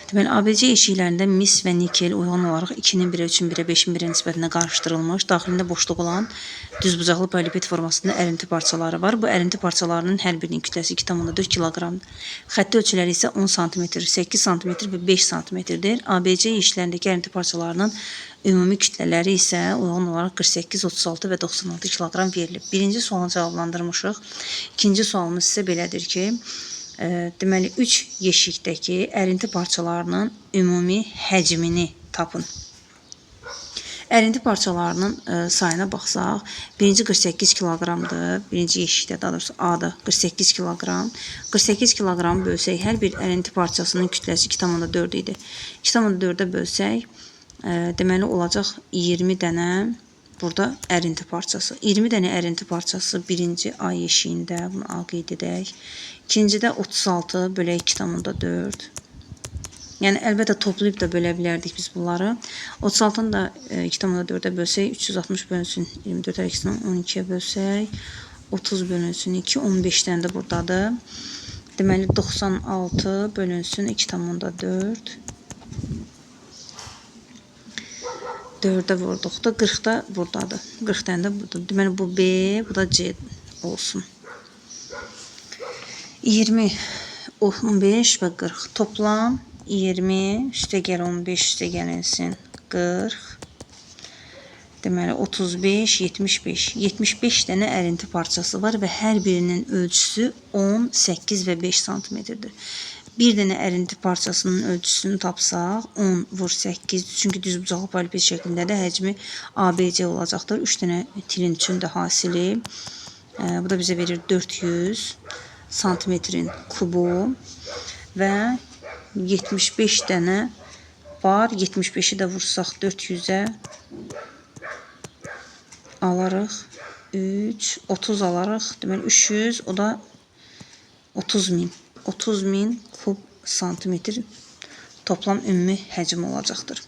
Deməli, ABC yeşiklərində mis və nikel uyğun olaraq 2-nin 1-ə, 3-ün 1-ə, 5-in 1-ə nisbətində qarışdırılmış, daxilində boşluq olan düzbucaqlı poliped formasında ərinti parçaları var. Bu ərinti parçalarının hər birinin kütləsi 2,4 kiloqramdır. Xətti ölçüləri isə 10 sm, 8 sm və 5 sm-dir. ABC yeşiklərindəki ərinti parçalarının ümumi kütlələri isə uyğun olaraq 48, 36 və 96 kiloqram verilib. Birinci sualı cavablandırmışıq. İkinci sualımız isə belədir ki, deməli 3 yeşikdəki ərinti parçalarının ümumi həcmini tapın. Ərinti parçalarının sayına baxsaq, birinci 48 kiloqramdır. Birinci yeşikdə, daha doğrusu A-da 48 kiloqram. 48 kiloqram bölsək, hər bir ərinti parçasının kütləsi 2,4 idi. 2,4-ə bölsək, deməli olacaq 20 dənə burada ərinti parçası. 20 dənə ərinti parçası birinci A yeşiyində, bunu A qeyd edək. İkincidə 36 bölək 2,4. Yəni əlbəttə toplayıb da bölə bilərdik biz bunları. 36-nı da 2,4-ə bölsək 360 bölünsün 24 hər ikisini 12-yə bölsək 30 bölünsün 2, 15 dənə də buradadır. Deməli 96 bölünsün 2,4. 4-ə vurduqda 40 da buradadır. 40 dənə də buradadır. Deməli bu B, bu da C olsun. 20, 15 və 40 toplam 20 üstəgəl 15 üstəgəlinsin 40. Deməli 35, 75. 75 dənə ərinti parçası var və hər birinin ölçüsü 10, 8 və 5 santimetrdir. Bir dənə ərinti parçasının ölçüsünü tapsaq 10 vur 8, çünki düzbucaqlı poliped şəklindədir, həcmi ABC olacaqdır. 3 dənə tilin üçün də hasili. Bu da bizə verir 400 santimetrin kubu və 75 dənə var. 75-i də vursaq 400-ə alarıq 3, 30 alarıq. Deməli 300, o da 30 min. 30 min kub santimetr toplam ümumi həcm olacaqdır.